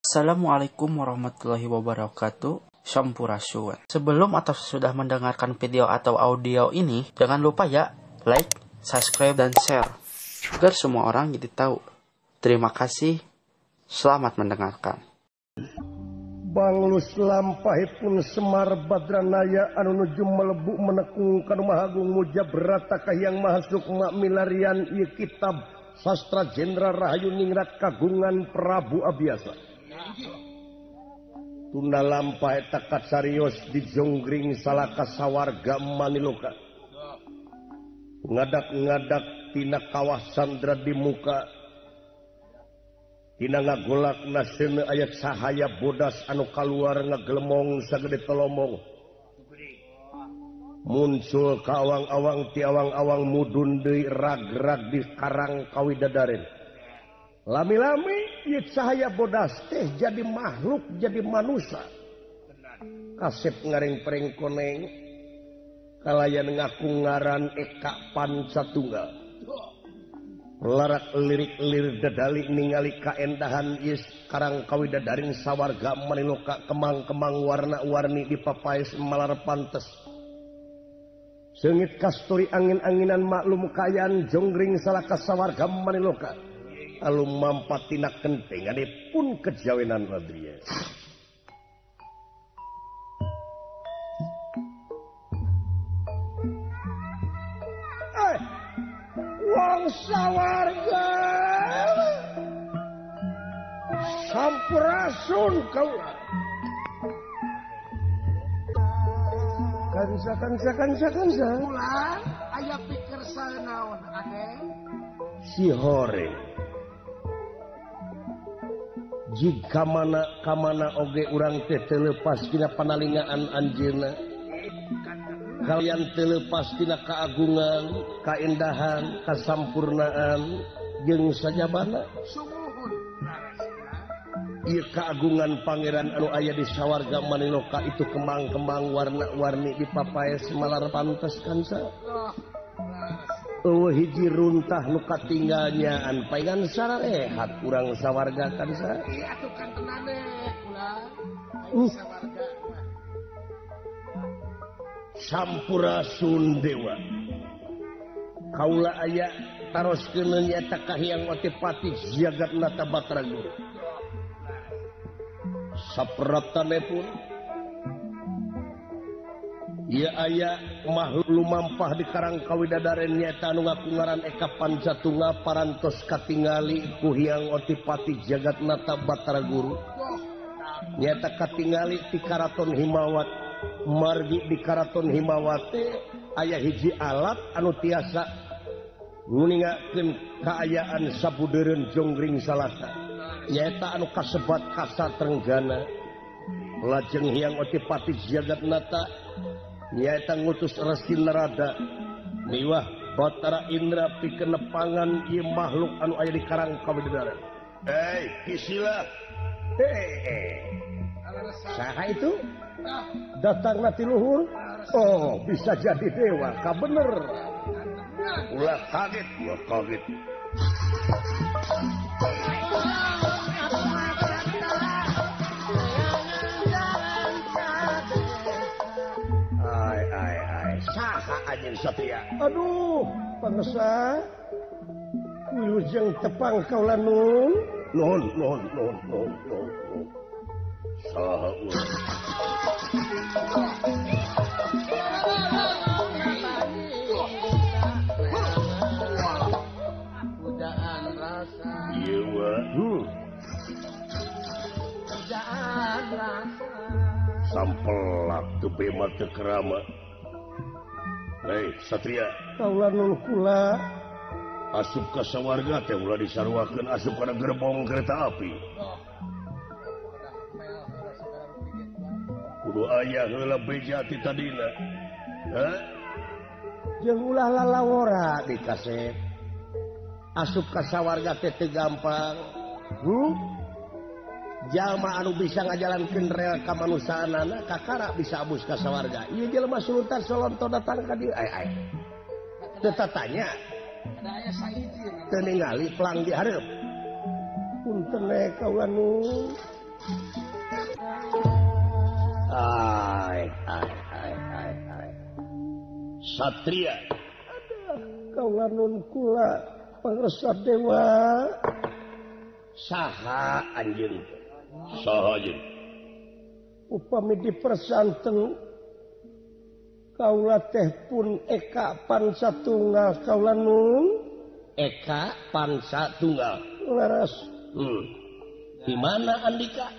Assalamualaikum warahmatullahi wabarakatuh. Sampurasun. Sebelum atau sesudah mendengarkan video atau audio ini, jangan lupa ya like, subscribe, dan share agar semua orang jadi tahu. Terima kasih. Selamat mendengarkan. Banglus lampahipun Semar Badranaya anu nuju melebu menekung kanu Mahagung Mujabrata Kahiyang Mahasukma milarian ieu kitab Sastra Jenderal Rahayu Ningrat kagungan Prabu Abiyasa. Tunda lampah eta katsarios dijonggring salaka sawarga Maniloka. Ngadak-ngadak tina kawah sandra di muka. Tina ngagolak naseuneu aya cahaya bodas anu kaluar ngagelemong sagede tolomong. Muncul ka awang-awang ti awang-awang mudun deui rag-rag di karang kawidadaren. Lami-lami ieu cahaya bodas teh jadi makhluk, jadi manusia. Kasep ngaring-pring koneng kalayan ngaku ngaran Eka Pancatunggal. Larak lirik-lir dedali ningali kaendahan ieu karang kawidadaring sawarga Maniloka kemang-kemang warna-warni dipapaes malar pantes. Seungit kasturi angin-anginan maklum kaayaan jonggring salaka sawarga Maniloka. Alu mampatina kentengane pun kejawenan Radria. Wong sawarga sampurasun kaula. Kansa kansa kansa kansa. Ulah aya pikir naon ade? Si hore. Jika mana kamana oge urang teh teu leupas tina panalingaan anjeunna. Kalian teu leupas tina keagungan, kaendahan, kasampurnaan jeung sajabana. Ieu keagungan pangeran anu aya di sawarga Maniloka itu kembang-kembang warna-warni dipapaes malar pantes kansa. Eueuh hiji runtah nu katinggalnyaan paingan sararehat urang sawarga kansa. Iya atuh kan tenane ulah. Sawarga. Sampurasun dewa. Kaula aya taroskeun nyaeta Kahiyang Otipati Jagatnata Batara Guru. Sapratane pun ieu aya makhluk lumampah di karang kawidadaren nyaeta anu ngaku ngaran Eka Pancatunggal parantos katingali ku Hyang Otipati Jagatnata Batara Guru. Nyaeta katingali ti Karaton Himawat. Margi di Karaton Himawat aya hiji alat anu tiasa nguningakeun kaayaan sabudeureun jonggring salaka. Nyaeta anu kasebat Kasa Trenggana. Lajeng Hyang Otipati Jagatnata nyaeta ngutus Resi Narada miwah Batara Indra pikeun nepangan ieu makhluk anu aya di karang kawidadaren. Hei, Kisila. Hei. Saha itu? Datangna ti luhur? Oh, bisa jadi dewa, ka bener. Ulah kaget, ulah kaget. Saha anjeun satria. Aduh, pangesa. Wilujeng tepang kaula nun. Nuhun, nuhun, nuhun, nuhun, nuhun. Saha urang. Pujaan rasa. Ieu mah. Pujaan rasa. Sampelak teu bema teu kerama. Hei Satria, kaula nul kula asup ka sawarga teh ulah disaruakeun asup kana gerbong kereta api. Kudu aya heula beja ti tadina. Hah? Jeung ulah lalawora di kasep. Asup ka sawarga teh teu gampang. Jalma anu bisa ngajalankeun rel kamanusaanana kakara bisa abus ka sawarga. Ieu jelema sultan solonto datang ka dieu. Ai ai. Teu tatanya. Teu ningali pelang di hareup. Punten we kaula nu. Satria. Aduh, kaula nun kula pangresa dewa. Saha anjeun? Saha anjeun? Upami dipersanten kaula teh pun Eka Pansatunggal kaula nun. Eka Pansatunggal. Leres. Di mana Andika?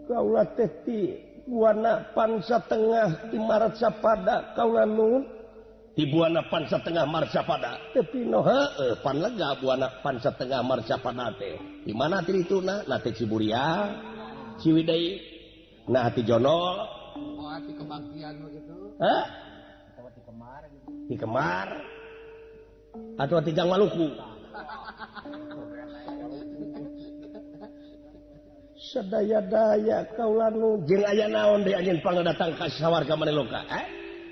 Kaula teh ti Buana Pansa Tengah di Marcapada kaula nun. Di Buana Pansa Tengah Marcapada. Tepi no heueuh pan lega Buana Pansa Tengah Marcapada teh. Di mana tirituna? Na teh Ciburia, Ciwidey, nah ti Jonol. Oh, ti kebaktian begitu. Hah? Atau ti Kemar gitu. Ti Kemar. Atau ti Jang Maluku. Sadaya-daya kaula nu jeung aya naon deui anjeun pangdatang ka sawarga Maneloka?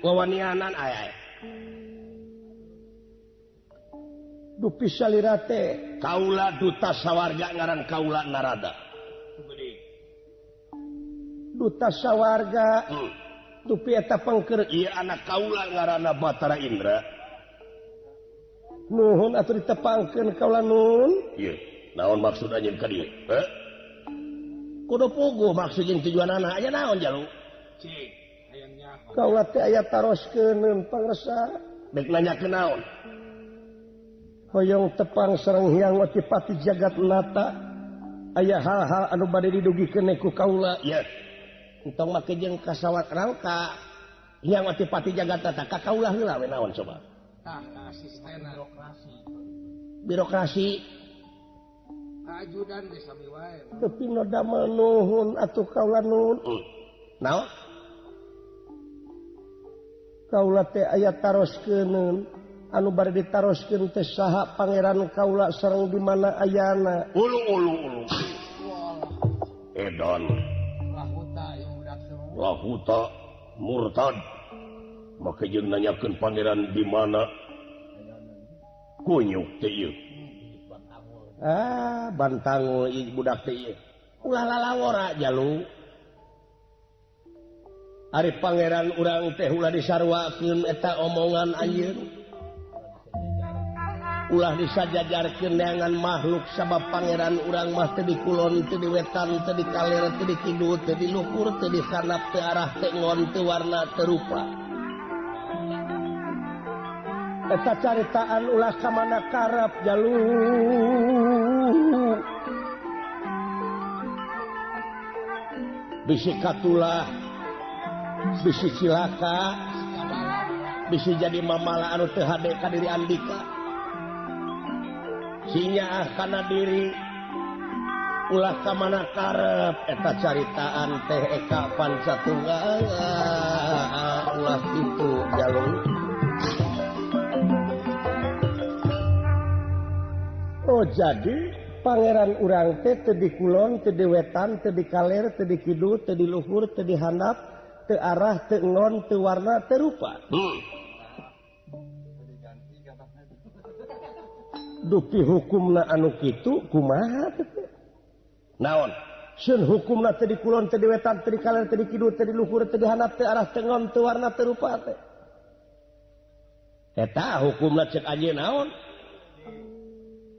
Wawanianan aya. Dupi salira teh kaula duta sawarga ngaran kaula Narada. Duta sawarga. Dupi eta pangker ieu anak kaula ngaranna Batara Indra. Nuhun atuh ditepangkeun kaula nun. Ieu naon maksud anjeun ka dieu? Heh? Kudu puguh maksud jeung tujuanana aya naon jalu? Cik, hayang nyaho. Kaula teh aya taroskeun pangresa. Dek nanyakeun naon? Hoyong tepang sareng Hyang Otipati Jagatnata. Aya hal-hal anu bade didugikeun ku kaula. Ieu. Entong make jeung kasawat rangka Hyang Otipati Jagatnata ka kaula heula we naon coba? Tah, asisten birokrasi. Birokrasi. Ajudan geus sami wae. Tepi nu damel nuhun atuh kaula nun. Naon? Kaula teh aya taroskeun anu bade ditaroskeun teh saha pangeran kaula sareng di mana ayana. Ulu ulu ulu. Edan. Lahuta ieu budak teh. Lahuta murtad. Make jeung nanyakeun pangeran di mana? Kunyuk teh ieu. Ah, bantango ieu budak teh ieu. Ulah lalawora jalu. Ari pangeran urang teh ulah disarwakeun eta omongan anjeun. Ulah disajajarkeun neangan makhluk sabab pangeran urang mah teu di kulon, teu di wetan, teu di kaler, teu di kidul, teu di luhur, teu di handap, teu arah, teu ngon, teu warna, teu rupa. Eta caritaan ulah ka mana karep jalu. Bisi katulah, bisi cilaka, bisi jadi mamala anu teu hade ka diri andika. Sinyaah kana diri ulah ka mana karep eta caritaan teh Eka Pansatunggal ulah kitu jalu. Oh jadi pangeran urang teh teu di kulon, teu di wetan, teu di kaler, teu di kidul, teu di luhur, teu di handap, teu arah, teu ngon, teu warna, teu rupa. Dupi hukumna anu kitu kumaha teh? Naon? Seun hukumna teu di kulon, teu di wetan, teu di kaler, teu di kidul, teu di luhur, teu di handap, teu arah, teu ngon, teu warna, teu rupa teh. Eta hukumna cek anjeun naon?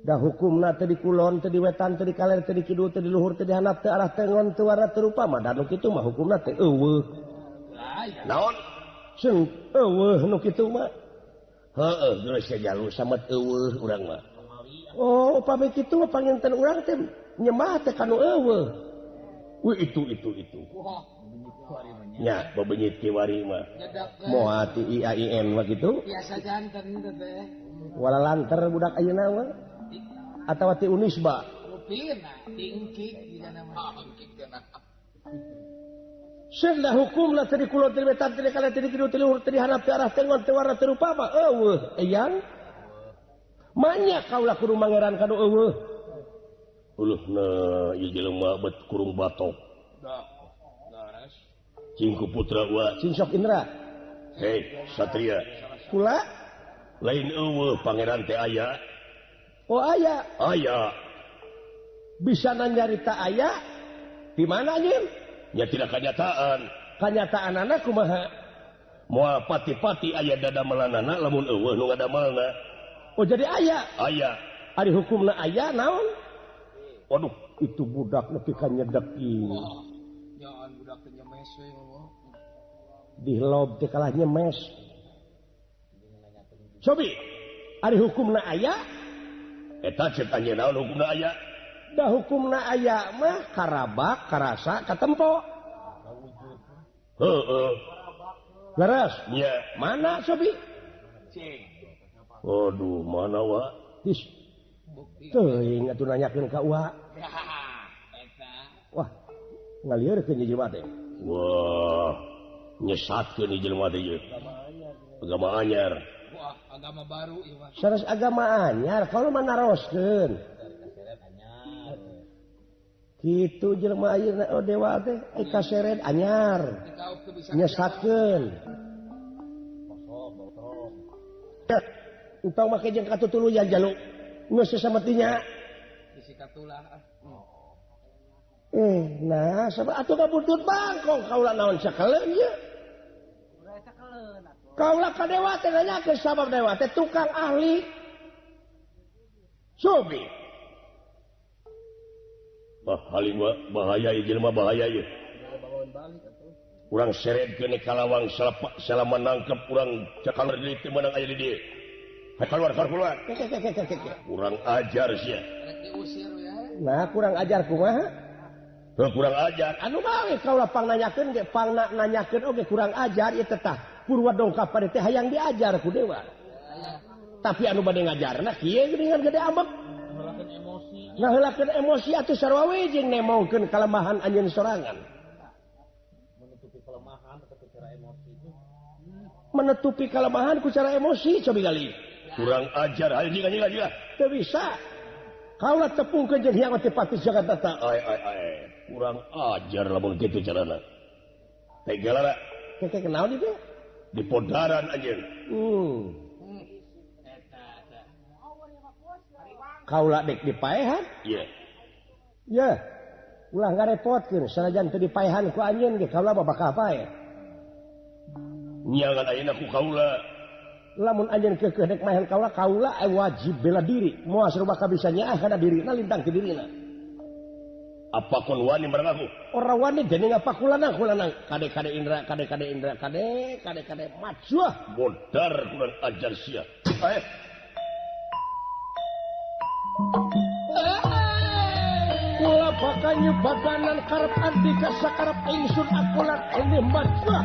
Da hukumna teu di kulon, teu di wetan, teu di kaler, teu di kidul, teu di luhur, teu di handap, teu arah, teu ngon, teu warna, teu rupa mah da nu kitu mah hukumna teh eueuh. Naon? Seung eueuh nu kitu mah. Heueuh geus jalu samet eueuh urang mah. Oh, upami kitu mah panginten urang teh nyembah teh ka nu eueuh. Wih itu. Nya bebenyit kiwari mah. Moal ti IAIN mah kitu. Biasa janten teh. Wala lanter budak ayeuna mah. Atawa ti Unisba. Rupina tingkik dina mah. Senda hukumna teu di kulon, teu di wetan, teu di kaler, teu di kidul, teu di luhur, teu di handap, teu arah, teu ngon, teu warna, teu rupa mah eueuh eyang. Manya kaula kudu mangeran ka nu eueuh. Uluhna ieu jelema bet kurung batok. Cingku putra wa, cing sok Indra. Hei, Satria. Kula lain eueuh pangeran teh aya. Oh aya. Aya. Bisa nyarita aya di mana anjeun? Ya tidak kenyataan. Kenyataan anak kumaha? Moal pati-pati aya dadamelanana lamun eueuh nu ngadamelna. Oh jadi aya. Aya. Ari hukumna aya naon? Waduh, itu budak nepi ka nyedeki. Jangan budak teh nyemes we ngomong. Dilob teh kalah nyemes. Cobi, ari hukumna aya? Eta ceuk anjeun naon hukumna aya? Da hukumna aya mah karabak, karasa, katempo. Heeh. Leres? Nya. Mana Sobi? Aduh, mana wa? Ih. Teuing atuh nanyakeun ka uwa. Wah, ngalieurkeun ieu jelema teh. Wah, nyesatkeun ieu jelema teh ieu. Agama anyar. Wah, agama baru ieu mah. Sanes agama anyar, kalau mah naroskeun. Kitu jelema ayeuna oh dewa teh kaseret anyar. Nyesatkeun. Entong make jeung katutuluyan jalu. Geus sasametinya. Disikat tulah ah. Nah, sabab atuh kabudut bangkong kaula naon sakaleun ieu. Kaula ka dewa teh nanyakeun sabab dewa teh tukang ahli. Subi. Bah, halim bahaya ieu jelema bahaya ieu. Urang seretkeun ka lawang salama nangkep urang cakaler deui teu meunang aya di dieu. Keluar keluar. Kurang ajar sia. Nah, kurang ajar kumaha? Heuh, kurang ajar. Anu bae kaula pangnanyakeun ge pangna nanyakeun oge kurang ajar ieu teh tah. Purwa dongkap pada teh hayang diajar ku dewa. Tapi anu bade ngajarna kieu geuningan gede ambek. Ngaheulakeun emosi atuh sarua we jeung nemongkeun kalemahan anjeun sorangan. Menutupi kelemahan tetep cara emosi. Menutupi kelemahan ku cara emosi cobi kali. Kurang ajar hayu jiga jiga jiga. Teu bisa. Kaula tepungkeun jeung Hyang Otipati Jagatnata. Ai ai ai. Kurang ajar lamun kitu carana. Teh gelara. Teh kenaon ieu? Di podaran anjeun. Kaula dek dipaehan? Iya. Ya. Ulah ngarepotkeun sanajan teu dipaehan ku anjeun ge kaula mah bakal paeh. Nyangan ayeuna ku kaula. Lamun anjeun keukeuh dek maehan kaula, kaula wajib bela diri. Moal sarua kabisa nyaah kana dirina lintang ke dirina. Apa kon wani marang aku? Ora wani dening apa kulanang kulanang. Kade-kade Indra, kade-kade Indra, kade kade-kade majuah. Bodar kurang ajar sia. Eh. Kula bakal nyebaganan karep andika sakarep ingsun akulan ini majuah.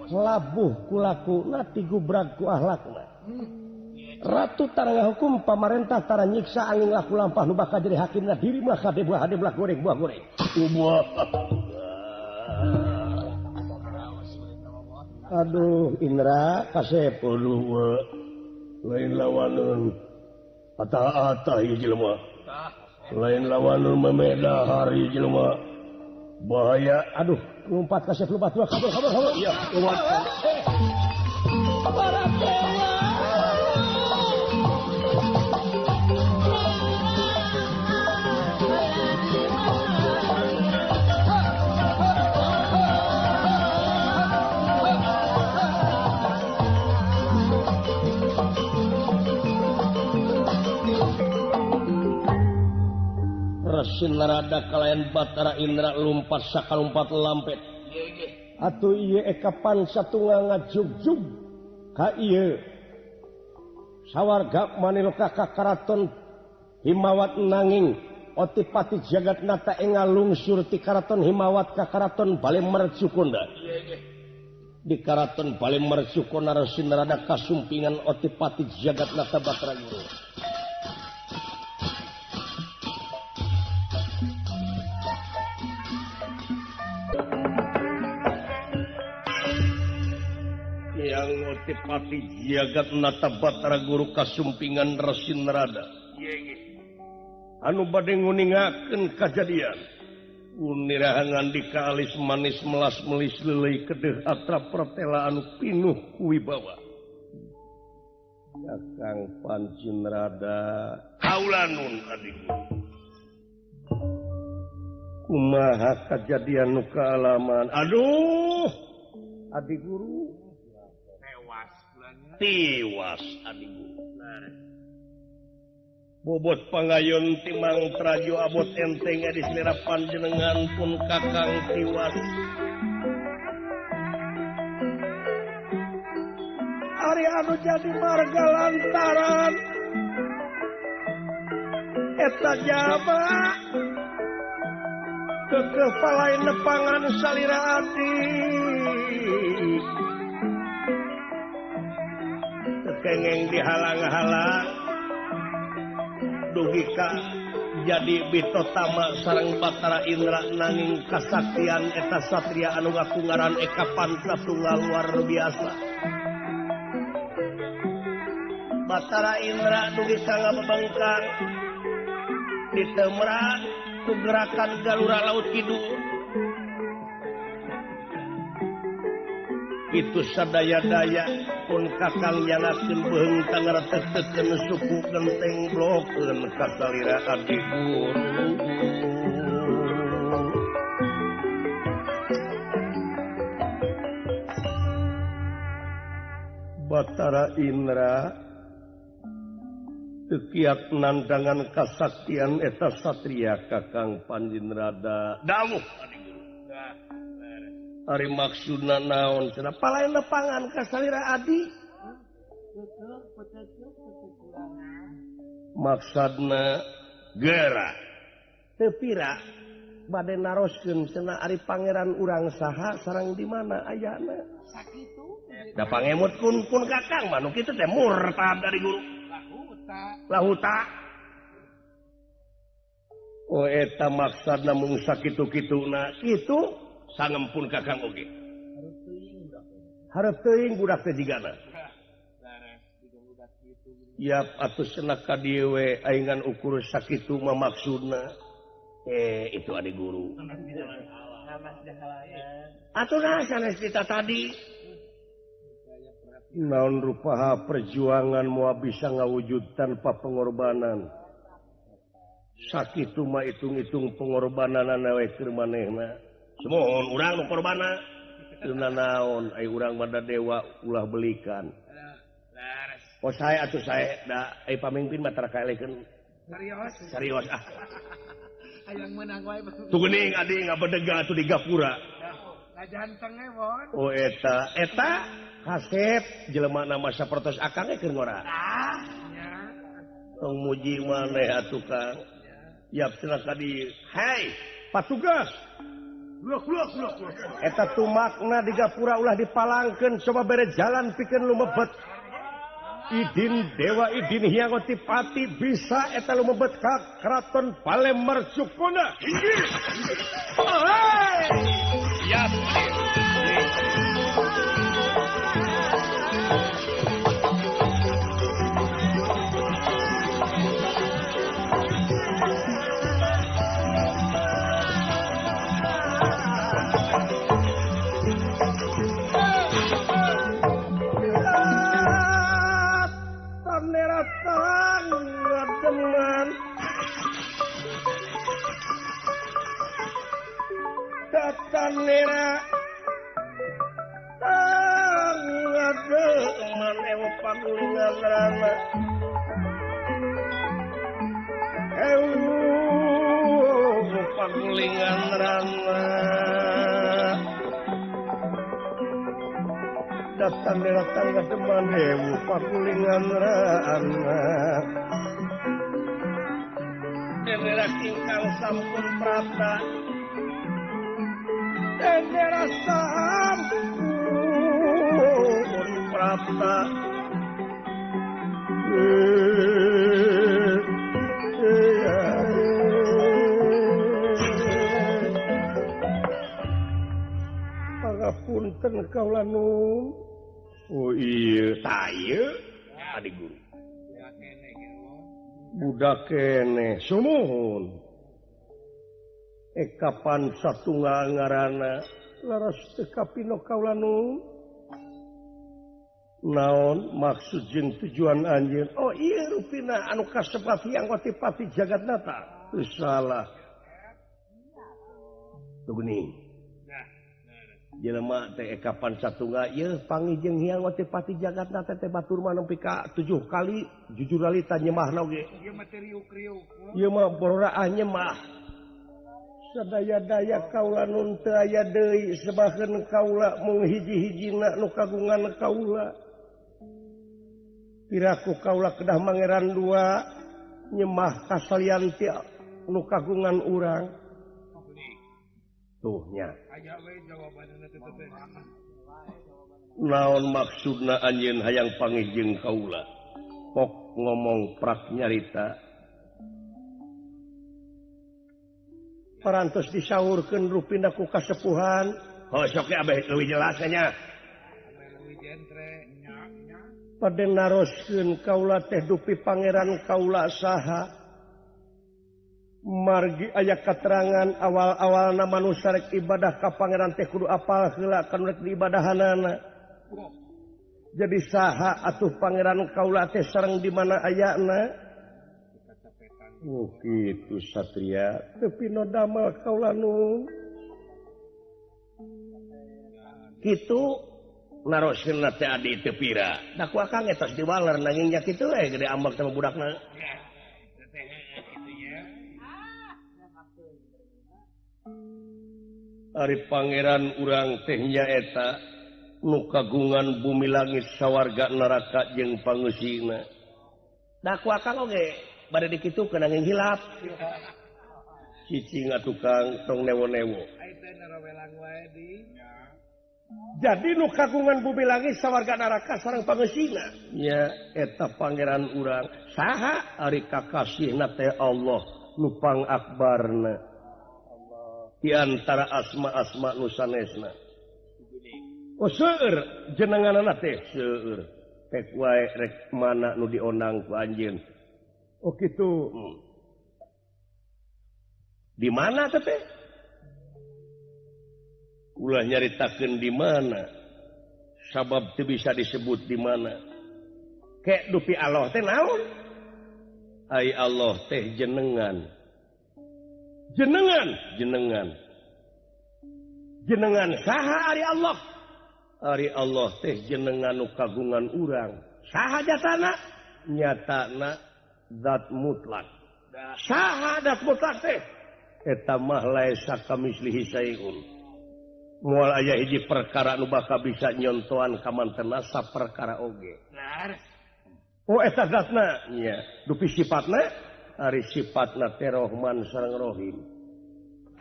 Labuh kulaku nati gubrak ku ahlakna. Ratu tara hukum pamarentah tara nyiksa angin laku lampah nu bakal jadi hakimna diri mah kade buah hade belah goreng buah goreng. Aduh Indra kasep aduh lain lawanun atah-atah ieu jelema. Lain lawanun memedahar ieu jelema. Bahaya aduh lompat kasep lompat dua kabur kabur kabur. Iya lompat. Para dewa. Resi Narada kalayan Batara Indra lumpat sakalumpat lampet. Atuh ieu Eka Pancatunggal ngajugjug ka ieu sawarga maniloka ka karaton Himawat nanging Otipati Jagatnata engal lungsur ti karaton Himawat ka karaton Bale Mercukonda. Di karaton Bale Mercukonda Resi Narada kasumpingan Otipati Jagatnata Batara Guru. Yang Otipati Jagatnata Batara Guru kasumpingan Resi Narada. Anu bade nguningakeun kajadian. Unirahangan di kaalis manis melas melis leuleui kedeh atrap pertela anu pinuh kuwibawa. Kakang Panji Narada kaula nun adi guru. Kumaha kajadian nu kaalaman? Aduh, adi guru tewas kulanya. Tiwas adi guru. Bobot pangayon timang trajo abot enteng di selera panjenengan pun kakang tiwas. Ari anu jadi marga lantaran eta jaba kekeh palain nepangan salira ati. Kengeng dihalang-halang dugi ka jadi bitotama sareng Batara Indra nanging kasaktian eta satria anu ngaku ngaran Eka Pancatunggal luar biasa. Batara Indra dugi ka ngabebengkang ditemra ku gerakan galura laut kidul. Itu sadaya-daya pun kakang nyanakeun beuheung tangaretekeun suku genteng blokeun kasalira adi guru. Batara Indra teu kiat nandangan kasaktian eta satria kakang Panji Narada. Dawuh adi guru. Ari maksudna naon cenah palain lepangan ka salira adi. Maksudna gera teu pira bade naroskeun cenah ari pangeran urang saha sareng di mana ayana. Sakitu da pangemut kun pun kakang mah nu kitu teh murtad dari guru. Lahuta. Lahuta. Oh eta maksudna mung sakitu-kituna kitu sangempun kakang oge. Hareup teuing budak teh jigana. Yap atuh cenah ka dieu we aing ukur sakitu mah maksudna. Itu adi guru. Atuh nah sanes kita tadi. Naon rupaha perjuangan moal bisa ngawujud tanpa pengorbanan. Sakitu mah hitung-hitung pengorbananana we keur manehna. Semohon urang nu korbana teu nanaon ai urang mah da dewa ulah belikan. Oh saya atuh saya da ai pamimpin mah tara kaelekeun. Serius. Serius ah. Hayang meunang wae. Tuh geuning adi ngabedega atuh di gapura. Ngajanteng we bon. Oh eta eta kasep jelema na mah sapertos akang ge keur ngora. Ah nya. Tong muji maneh atuh Kang. Yap cenah ka dieu. Hei, patugas. Eta tumakna di gapura ulah dipalangkeun coba bere jalan pikeun lumebet. Idin dewa idin Hyang Otipati bisa eta lumebet ka keraton Bale Mercukonda. Inggih. Ya. Tanera tangademan ewa pagulingan rana pagulingan rana datang datang ke teman dewu pagulingan rana dendera ingkang sampun prapta dendera sampun prapta Pangapunten kaula nun. Oh iya, saya adik guru. Budak kene sumuhun. Kapan satunggal ngaranna laras teu kapino kaula nun. Naon maksud jeung tujuan anjeun? Oh iya rupina anu kasepat Hyang Otipati Jagatnata. Teu salah. Tuh geuning. Jelema teh kapan satunggal ieu panggih jeung Hyang Otipati Jagatnata teh batur mah nepi ka 7 kali jujur alita nyemahna oge. Ieu mah teh riuk-riuk. Ieu mah bororaah nyemah. Sadaya-daya kaula nun teu aya deui sebaheun kaula mung hiji-hijina nu kagungan kaula. Piraku kaula kedah mangeran dua nyemah kasalian ti nu kagungan urang. Tuh nya. Naon maksudna anjeun hayang panggih jeung kaula? Pok ngomong prak nyarita. Parantos disaurkeun rupina ku kasepuhan. Oh sok ge abeh leuwih jelas nya. Pade naroskeun kaula teh dupi pangeran kaula saha. Margi aya katerangan awal-awalna manusia rek ibadah ka pangeran teh kudu apal heula kan rek diibadahanana. Jadi saha atuh pangeran kaula teh sareng di mana ayana? Oh kitu satria teu pino damel kaula nu. Kitu naroskeunna teh adi teu pira. Da ku akang eta diwaler nanging nya kitu we gede ambek sama budakna. Ari pangeran urang teh nyaeta nu kagungan bumi langit sawarga neraka jeung pangeusina. Da ku akang oge bade dikitukeun nanging hilap. Cicing atuh Kang tong newo-newo. Jadi nu kagungan bumi langit sawarga neraka sareng pangeusina nya eta pangeran urang. Saha ari kakasihna teh Allah nu pangakbarna. Di antara asma-asma nu sanesna. Oh seueur jenenganana teh seueur. Rek wae rek mana nu diondang ku anjeun. Oh kitu. Di mana teh teh? Ulah nyaritakeun di mana. Sabab teu bisa disebut di mana. Kek dupi Allah teh naon? Ai Allah teh jenengan. Jenengan, jenengan. Jenengan saha ari Allah? Ari Allah teh jenengan nu kagungan urang. Saha jatana? Nyatana zat mutlak. Saha zat mutlak teh? Eta mah laisa kamislihi syai'un. Moal aya hiji perkara nu bakal bisa nyontoan ka mantena saperkara oge. Oh eta zatna nya. Dupi sifatna? Ari sifatna teh Rahman sareng Rahim.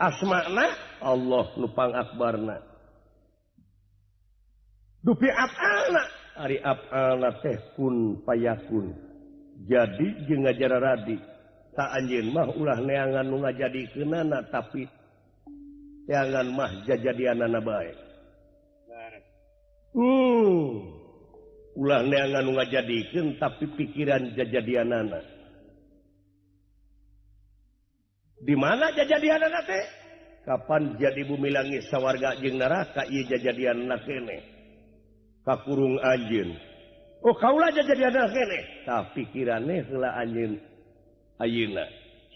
Asmana Allah nu pangakbarna. Dupi afalna ari afalna teh kun payakun. Jadi jeung ngajara radi. Ta anjeun mah ulah neangan nu ngajadikeunana tapi neangan mah jajadianana bae. Ulah neangan nu ngajadikeun tapi pikiran jajadianana. Di mana jajadianana teh? Kapan jadi bumi langit sawarga jeung neraka ieu jajadianana keneh. Kakurung anjeun. Oh kaula jajadianana keneh. Tah pikirane heula anjeun ayeuna.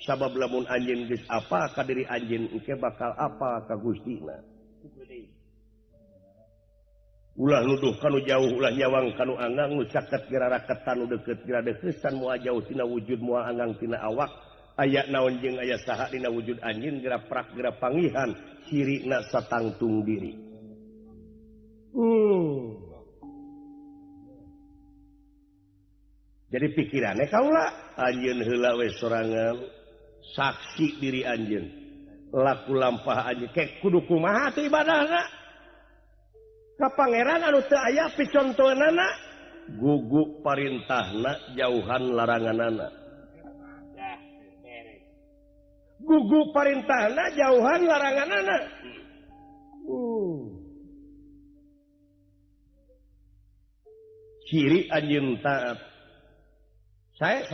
Sabab lamun anjeun geus apa ka diri anjeun engke bakal apa ka Gustina. Ulah nuduh kanu jauh, ulah nyawang kanu anggang, nu caket geraraketan, nu deukeut geura deukeusan, moal jauh tina wujud, moal anggang tina awak. Aya naon jeung aya saha dina wujud anjeun geura prak geura pangihan cirina satangtung diri. Jadi pikirannya kaula anjeun heula we sorangan saksi diri anjeun laku lampah anjeun kek kudu kumaha teh ibadahna ka pangeran anu teu aya picontoeunana gugu parintahna jauhan laranganana gugu parintahna jauhan laranganana. Ciri anjeun taat. Saya.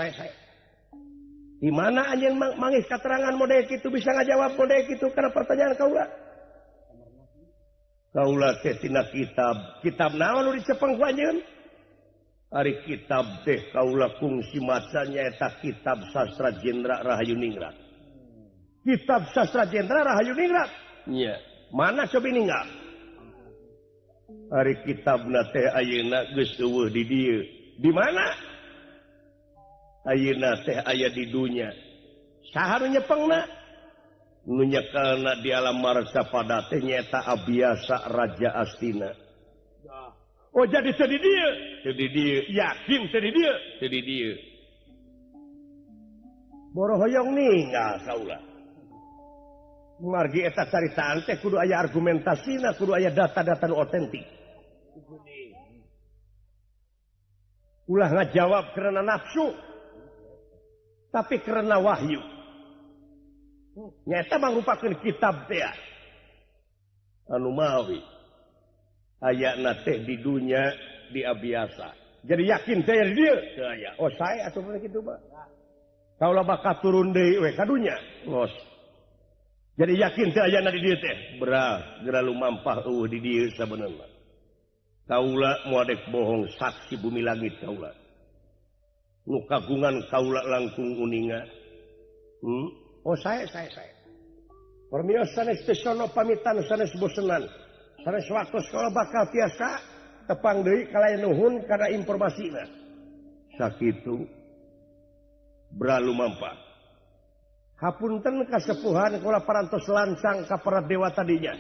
Di mana anjeun mangis keterangan model kitu bisa ngajawab model kitu karena pertanyaan kaula. Kaula teh tina kitab. Kitab naon nu dicepeng ku anjeun? Ari kitab teh kaula kungsi maca nyaeta kitab Sastra Jendra Rahayu Ningrat. Kitab Sastra Jendra Rahayu Ningrat. Nya, mana cobi ninggal? Ari kitabna teh ayeuna geus eueuh di dieu. Di mana? Ayeuna teh aya di dunya. Saha nu nyepengna? Nu nyekelna di alam marsapada teh nyaeta Abiasa Raja Astina. Oh jadi teu di dieu, teu di dieu, yakin teu di dieu, teu di dieu. Boro hoyong ninggal kaula. Margi eta caritaan teh kudu aya argumentasina, kudu aya data-data nu otentik. Ulah ngajawab karena nafsu, tapi karena wahyu. Nyata mangrupakeun kitab teh anu mawi ayana teh di dunya di abiasa. Jadi yakin teh di dieu teu aya. Oh sae atuh kitu mah. Kaula bakal turun deui we ka dunya. Los. Jadi yakin teh ayana di dieu teh. Berah geura lumampah eueuh di dieu sabenerna. Kaula moal dek bohong saksi bumi langit kaula. Nu kagungan kaula langkung uninga. Oh saya. Permios sanes teh sono pamitan sanes bosenan. Sanes waktu sekolah bakal tiasa tepang deui kalayan nuhun kana informasina. Sakitu berlalu mampah. Hapunten kasepuhan kula parantos lancang ka para dewa tadinya.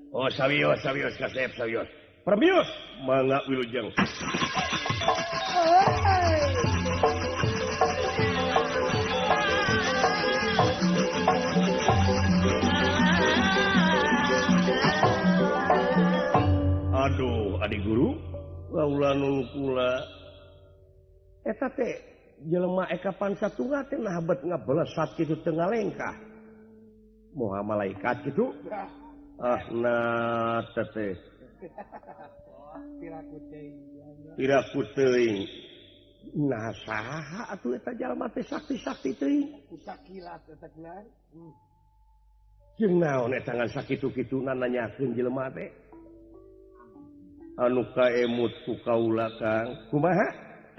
Oh sawios kasep sawios. Permios mangga wilujeng. Aduh, adik guru, kaula nun kula. Eta teh jelema Eka Pancatunggal teh nah bet ngablesat kitu teu ngalengkah. Moha malaikat kitu. Ah nah teh. Piraku teuing. Nah saha atuh eta jalma teh sakti-sakti teuing. Kusakilat eta gelar. Jeung naon eta ngan sakitu-kituna nanyakeun jelema teh. Anu kaemut ku kaula Kang. Kumaha?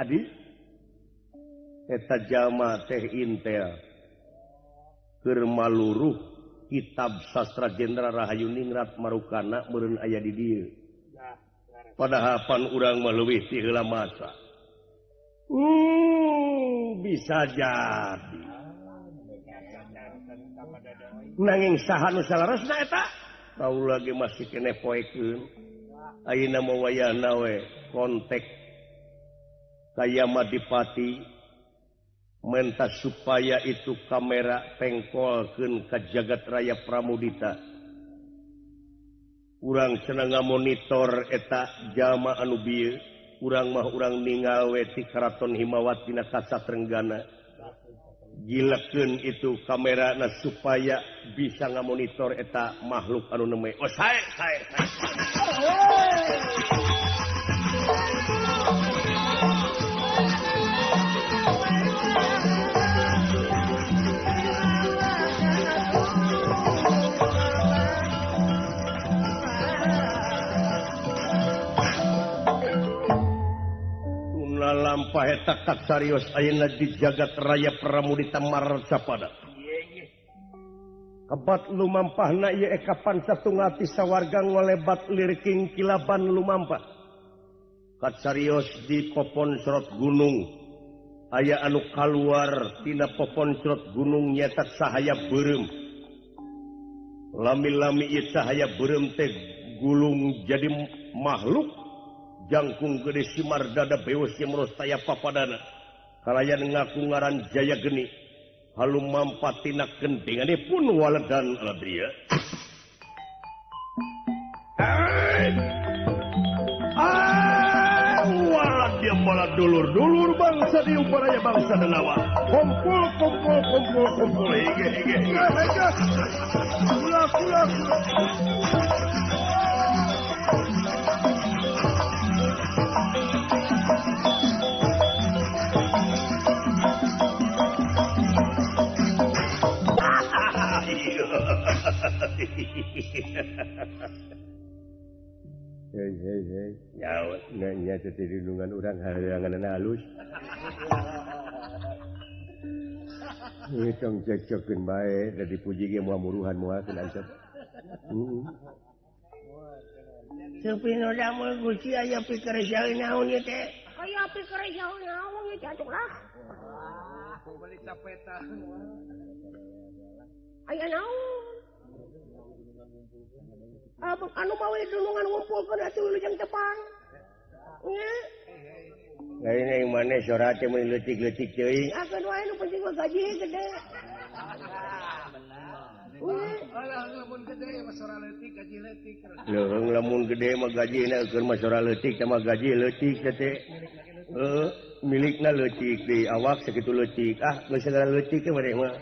Adi? Eta jalma teh intel. Keur maluruh kitab Sastra Jendra Rahayu Ningrat marukana meureun aya di dieu. Padahal pan urang mah leuwih ti heula masa. Bisa jadi. Nanging saha nu salaresna eta? Kaula ge masih keneh poekeun. Ayeuna mah wayahna we kontak ka Yamadipati menta supaya itu kamera pengkolkeun ka jagat raya Pramudita. Urang cenah ngamonitor eta jalma anu bieu, urang mah urang ningal we ti Karaton Himawat dina kaca Trenggana. Gilekeun itu kamerana supaya bisa ngamonitor eta makhluk anu neme. Oh sae. Lampah eta katsarios ayeuna di jagat raya Pramudita Marcapada. Kebat lumampahna ieu Eka Pancatunggal ti sawarga ngolebat lirking kilaban lumampah. Katsarios di popon sorot gunung Aya anu kaluar tina poponcrot gunung nyaeta cahaya beureum. Lami-lami ieu cahaya beureum teh gulung jadi makhluk jangkung gede simar dada beus meros taya papadana. Kalayan ngaku ngaran Jaya Geni. Halu mampat tina gendenganipun waledan aladria. Dia malah dulur-dulur bangsa di uparaya bangsa Denawa. Kumpul, kumpul, kumpul, kumpul. Hege, hege, hege. Kula, kula, kula. Hei, hei, hei. Ya, nya teh dirundungan urang hareangan halus. Tong cekcokeun bae da dipuji ge moal muruhan moal keun ansep. Sepi nu damel Gusti aya pikeresaeun naon ieu teh? Aya pikeresaeun naon ieu teh atuh lah. Beli capeta. Aya naon? Abang anu mawe dunungan ngumpulkeun atuh wilujeng tepang. Nya. Lain yang mana sora teh meuni leutik-leutik teuing. Akeun wae nu penting mah gaji gede. Alah lamun gede mah sora leutik gaji leutik. Leuheung lamun gede mah gajina eukeun mah sora leutik teh mah gaji leutik teh. Heuh, milikna leutik deui awak sakitu leutik. Ah, geus sagala leutik teh maneh mah.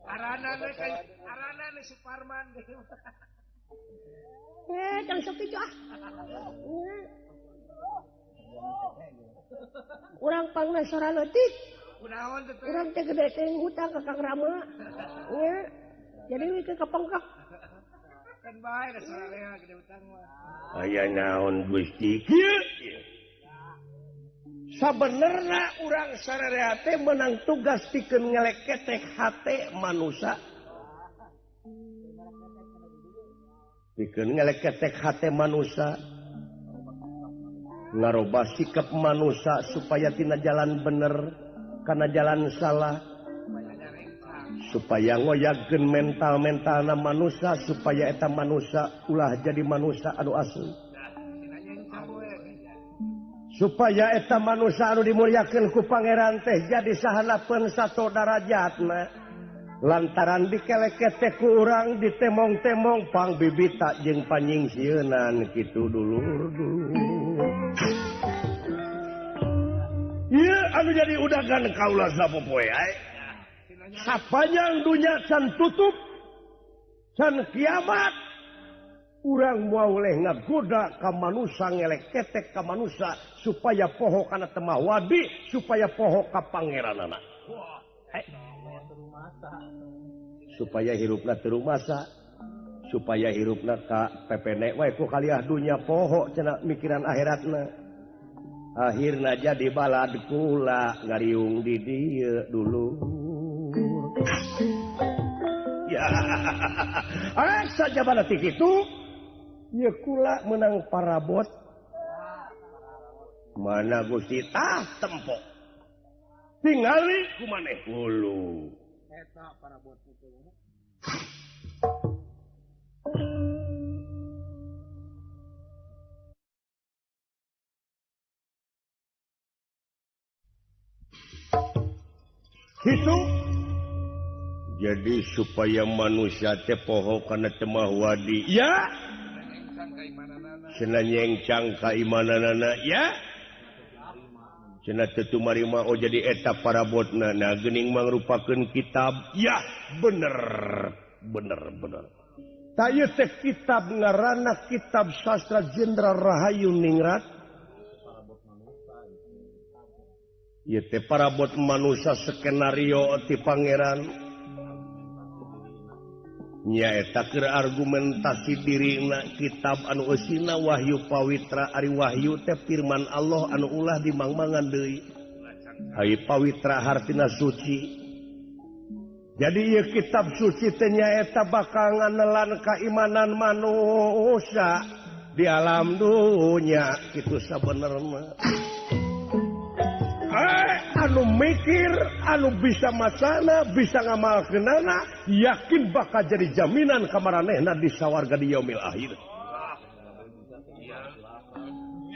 Arana arana Suparman. Tong sok kitu ah. Urang pangna sora leutik. Urang teh gede teh ngutang ka Kang Rama. Nya. Jadi we ke kapongkak. Kan bae da sora lea gede utang mah. Aya naon Gusti kieu? Sabenerna urang sararea teh meunang tugas pikeun ngeleketek hate manusa. Pikeun ngeleketek hate manusa. Ngarobah sikap manusa supaya tina jalan bener kana jalan salah, supaya ngoyagkeun mental-mentalna manusa supaya eta manusa ulah jadi manusa anu asli, supaya eta manusa anu dimulyakeun ku pangeran teh jadi sahanapeun sato darajatna. Lantaran dikeleketek ku urang ditemong-temong pang bibita jeung panyingsieunan kitu dulur-dulur. Ieu anu jadi udagan kaula sapopoe ae. Sapanjang dunya can tutup can kiamat urang moal oleh ngagoda ka manusa ngeleketek ka manusa supaya poho kana temah wadi supaya poho ka pangeranana. Supaya hirupna teu rumasa, supaya hirupna ka pepene wae ku kaliah dunya poho cenah mikiran akhiratna. Akhirna jadi balad kula ngariung di dieu dulu. Ya, sajabana ti kitu ieu kula meunang parabot. Mana Gusti tah tempo. Tingali ku maneh hulu. Eta parabot itu. Itu jadi supaya manusia teh poho kana temah wadi ya, cenah nyengcang kaimananana ya, cenah teu tumarima oh jadi eta parabotna. Nah geuning mangrupakeun kitab ya, bener bener bener. Ta ieu teh kitab ngaranna kitab Sastra Jenderal Rahayu Ningrat. Ieu teh parabot manusia skenario ti pangeran. Nyaeta keur argumentasi dirina kitab anu eusina wahyu pawitra. Ari wahyu teh firman Allah anu ulah dimangmangan deui. Ari pawitra hartina suci. Jadi ieu kitab suci teh nyaeta bakal nganelan kaimanan manusia di alam dunya kitu sabenerna. Anu mikir, anu bisa macana, bisa ngamalkeunana, yakin bakal jadi jaminan kamaranehna di sawarga di yaumil akhir.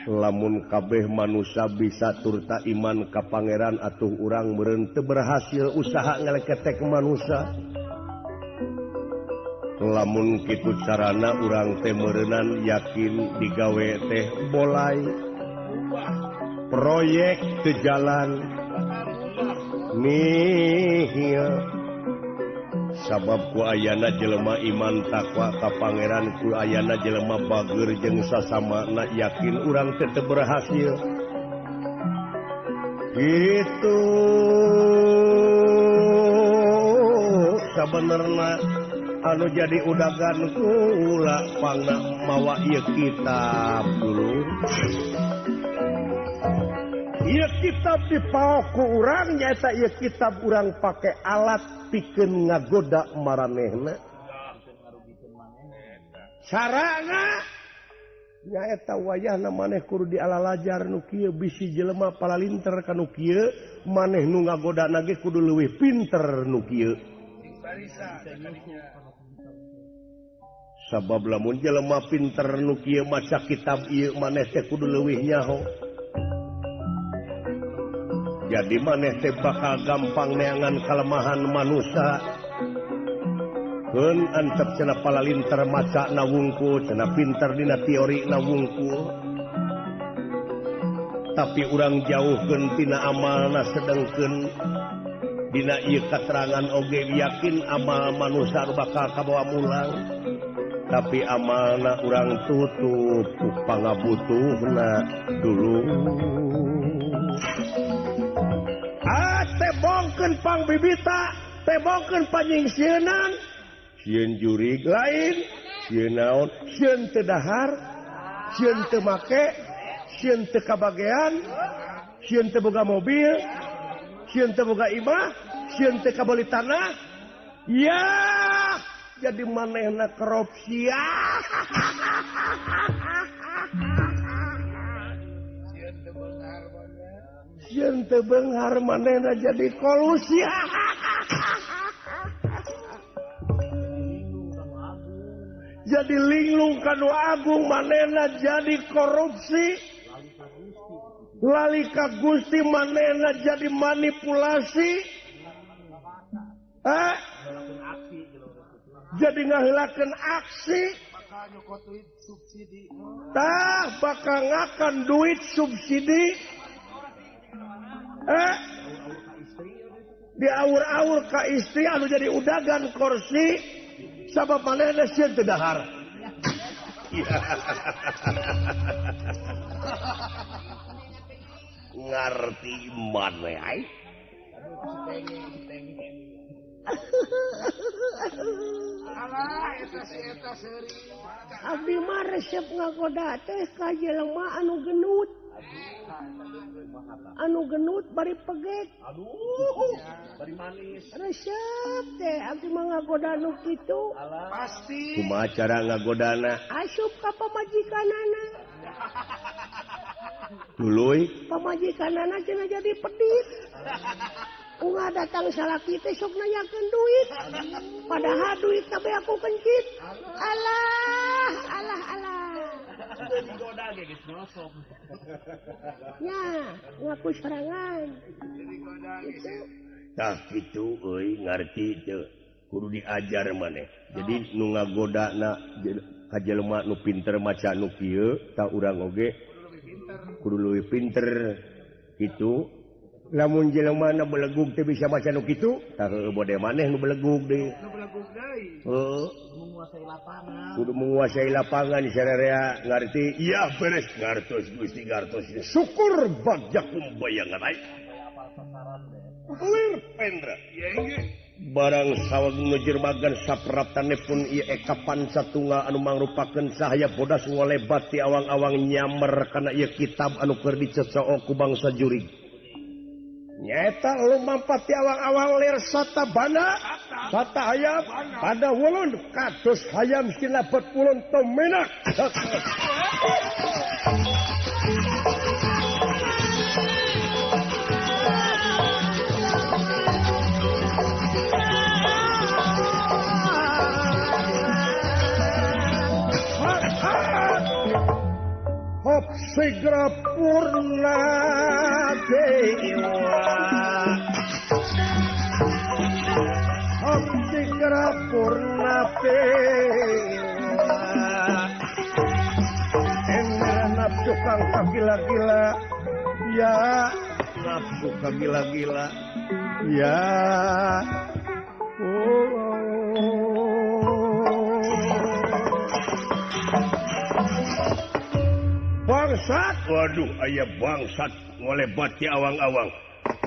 Lamun kabeh manusia bisa turta iman ka pangeran atuh urang meureun teu berhasil usaha ngeleketek manusia. Lamun kitu carana urang teh meureunnan yakin digawe teh bolai. Proyek teu jalan nihil. Sabab ku ayana jelema iman takwa ka pangeran, ku ayana jelema bager jeung sasamana, yakin urang teh teu berhasil. Kitu sabenerna anu jadi udagan kula pangna mawa ieu kitab dulu. Ieu kitab dipaok ku urang nyaeta ieu kitab urang pake alat pikeun ngagoda maranehna. Carana nyaeta wayahna maneh kudu dialalajar nu kieu bisi jelema palalinter ka nu kieu, maneh nu ngagodana ge kudu leuwih pinter nu kieu. Sabab lamun jelema pinter nu kieu maca kitab ieu maneh teh kudu leuwih nyaho. Jadi maneh teh bakal gampang neangan kelemahan manusia. Keun antep cenah palalinter maca na wungkul, cenah pinter dina teori na wungkul. Tapi urang jauhkeun tina amalna sedengkeun dina ieu katerangan oge yakin amal manusia bakal kabawa mulang. Tapi amalna urang tutup ku pangabutuhna dulu. Tebongkeun pangbibita, tebongkeun panyingsieunan, sieun jurig lain, sieun naon, sieun teu dahar, sieun teu make, sieun teu kabagean, sieun teu boga mobil, sieun teu boga imah, sieun teu kabeli tanah. Ya, jadi manehna korupsi. Sieun teu beunghar manehna jadi kolusi. Jadi linglung ka nu agung manehna jadi korupsi. Lali ka Gusti manehna jadi manipulasi. Jadi ngaheulakeun aksi. Tah bakal ngakan duit subsidi. Diaur-aur ka istri anu jadi udagan korsi sabab manehna sieun teu dahar. Ngarti maneh ai. Abdi mah resep ngagoda teh ka jelema anu genut. Anu genut bari pegek. Aduh, bari manis. Resep teh abdi mah ngagoda nu kitu. Pasti. Kumaha cara ngagodana? Asup ka pamajikanana. Tuluy pamajikanana cenah jadi pedit. Unga datang salaki teh sok nanyakeun duit. Padahal duit kabeh aku kencit. Alah, alah, alah. Ya, ngaku serangan. Tah kitu euy ngarti teu. Kudu diajar maneh. Jadi nu ngagodana ka jelema nu pinter maca nu kieu tah urang oge kudu leuwih pinter kitu. Lamun jelema na belegug teh bisa maca nu kitu, tah heueuh bode maneh nu belegug deui. Nu belegug deui. Heueuh. Menguasai lapangan. Kudu menguasai lapangan sararea ngarti. Iya beres ngartos Gusti ngartos. Syukur bagja kumbayangan ai. Lir pendra. Barang saweg nu jermagan sapraptane pun ieu eka pancatunggal anu mangrupakeun cahaya bodas ngolebat ti awang-awang nyamer kana ieu kitab anu keur dicecook ku bangsa jurig. Nyata lumampat ti awang-awang lir sata bana sata hayam pada wulun kados hayam sinabet wulun tomenak. Segera purna dewa segera purna dewa emera nafsu kang kagila-gila ya nafsu kagila-gila ya oh. Bangsat, waduh aya bangsat ngolebat ti awang-awang.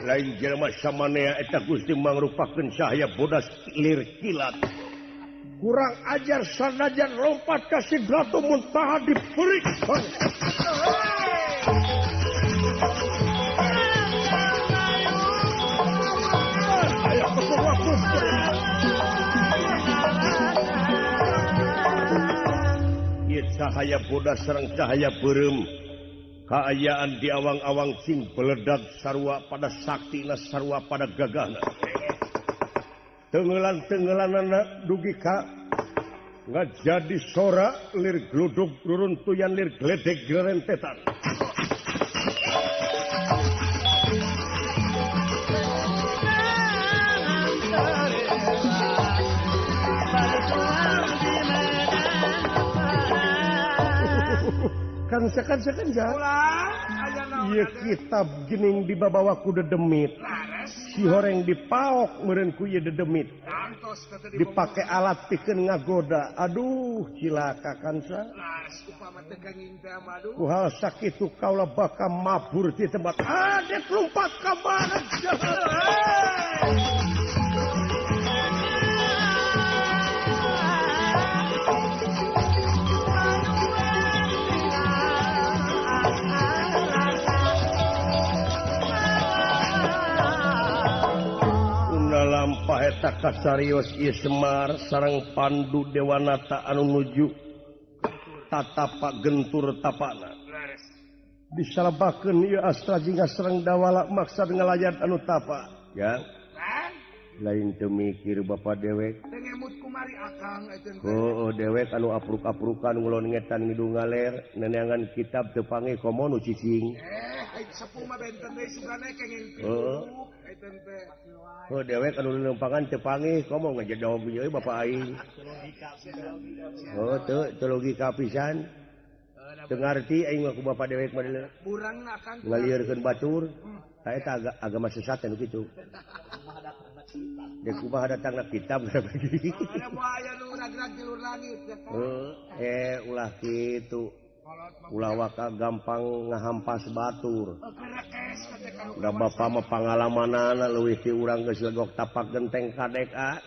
Lain jelema samanea eta Gusti mangrupakeun cahaya bodas lir kilat. Kurang ajar sanajan lompat ka Sidratul Muntaha diperik. Ayo ketua. Cahaya bodas sareng cahaya beureum kaayaan di awang-awang sing beledag sarua pada saktina sarua pada gagahna tenggelan-tenggelanana dugi ka ngajadi sora lir gludug ruruntuyan lir gledeg gerentetan. Kan ieu kitab gening dibabawa ku dedemit. Si horeng dipaok meureun ku ieu dedemit. Dipake alat pikeun ngagoda. Aduh cilaka kansa. Ku hal sakitu kaula bakal mabur di tempat. Adek lompat ka mana? Lampah eta kasarios ieu Semar sareng Pandu Dewanata anu nuju tatapa gentur tapana. Disalabakeun ieu astra jingga sareng dawala maksad ngalayan anu tapa. Ya. Lain teu mikir bapa dewek. Teu ngemut kumari akang eta teh. Heueuh dewek anu apruk-aprukan ngulon ngetan ngidung ngaler neneangan kitab teu panggih komo nu cicing. Ai sepuh mah benten deui sugane kenging pitu. Oh dewek anu lempangan teu panggih komo ngajedog ieu bapa aing. Oh teu teu logika pisan. Teu ngarti aing mah ku bapa dewek mah deuleu. Burangna akang ngalieurkeun batur. Ka eta agama sesat anu kitu. Dek kumaha datangna kitab Ada moal aya nu ragrag ti luhur langit ya kan. Ulah kitu. Ulah waka gampang ngahampas batur. Da bapa mah pangalamanana leuwih ti urang geus legok tapak genteng kadek ah.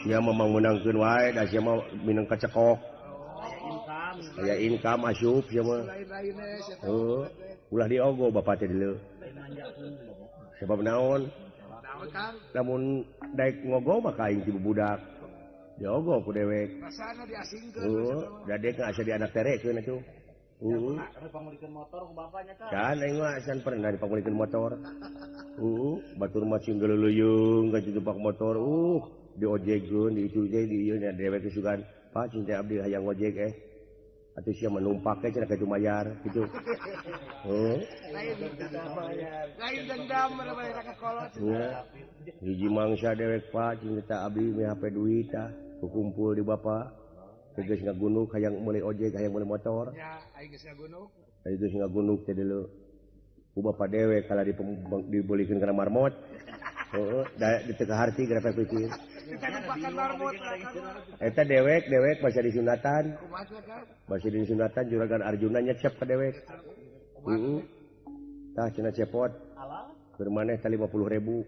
Sia mah meunangkeun wae da sia mah minang kacekok. Aya income asup sia mah. Heuh, ulah diogo bapa teh deuleu. Sebab naon? Lamun daek ngogo mah ka aing ti budak. Diogo ku dewek. Rasana diasingkeun. Heuh, da dek asa di anak terekeun atuh. Heeh. Pangulikeun motor ku bapanya ka. Can aing mah acan pernah dipangulikeun motor. Heeh, batur mah sing geuleuleung ka jebak motor. Diojegeun, di itu teh di ieu nya dewek sugan. Pak cinta abdi hayang ngojek Atuh sia mah numpak ge cenah ka mayar kitu. Heuh. Lain dendam bayar ka kolot. Hiji mangsa dewek Pak cinta abdi meh HP duit tah kukumpul di bapa. Geus ngagunuk hayang meuli ojek hayang meuli motor. Ya, aing geus ngagunuk. Aing geus ngagunuk teh deuleu. Ku bapa dewek kala dibelikeun kana marmot. Heeh, da teu kaharti gara pikir. Eta dewek dewek basa disunatan. Basa disunatan juragan Arjuna nyecep ka dewek. Heeh. Tah cenah cepot. Keur maneh tah 50.000.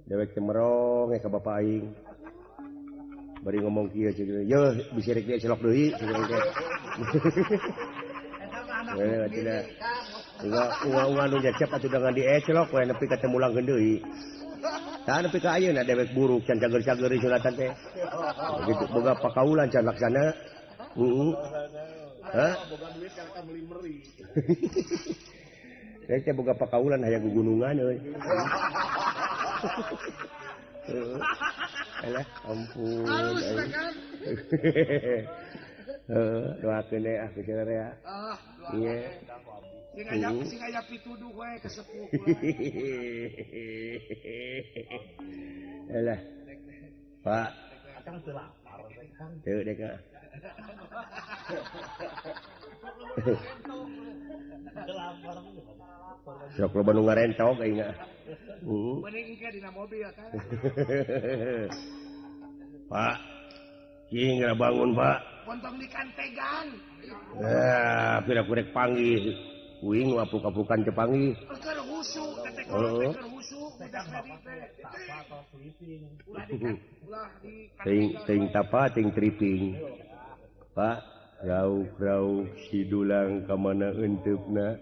Dewek teh merong ka bapa aing. Bari ngomong kieu cenah, "Yeuh, bisi rek dia celok deui." Cenah teh. Tidak. Unga-unga nu nyecep atuh dengan diecelok we nepi ka teu mulangkeun deui. Tah nepi ka ayeuna dewek buruk can cager-cager sunatan teh. Gitu boga pakaulan can laksana. Heeh. Hah? Boga duit ka meuli meri. Dewek teh boga pakaulan hayang gugunungan euy. Alah, ampun. Heeh, doakeun we ah ku rea. Ah, Iya. Sing aya sing aya pituduh we kesepuh. Alah. Pak. Akang teu lapar Kang. Teu dek ah. Sok loba nu ngarentok aing ah. Heeh. Mending engke dina mobil kan. Pak. Cing bangun, Pak. Pontong di kantegan. Ah, pira kurek panggih. Kuing apuk-apukan teu panggih. Keur husu, teh keur husu budak tadi teh. Ulah di Ting ting tapa ting triping. Pak, rauk-rauk si dulang ka mana enteupna?